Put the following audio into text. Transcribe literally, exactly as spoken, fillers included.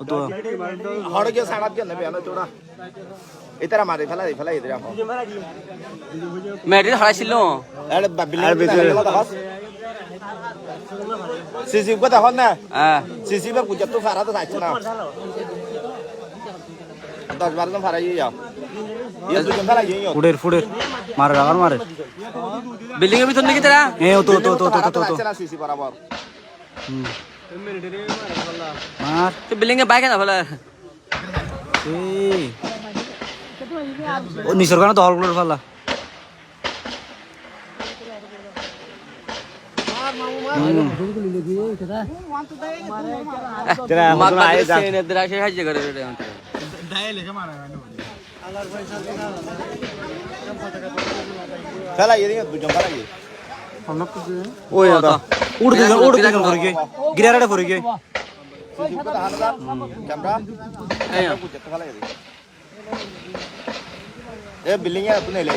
Oto. Horo ke sanat ke na be ano tora. Itara mari fela, fela itara. Meri hara silo. Are ba-, building ke na. Sisi ko ta hon na. Ah. Sisi ba kuja tu fara to sa na. Dos bar to fara ya. Ye tu jam fara ye yo. Fuder, fuder. Mare, abar mare. Building ke bhitor niki tara? Eh, oto, oto, oto, oto, oto. Sisi barabor. Hmm. Mar. Te building ke baike na fela. Ei. O, nisor gana to hol gulor fela. Hmm. Tera, Muhammad huzur aye Hussein ja. Edra se hajje gore re. Fela ye, du jon fela ye. O ya da. Ur du jon, ur du jon forge. Girer are forge. Camera. Ayo. E building ya tu ne le.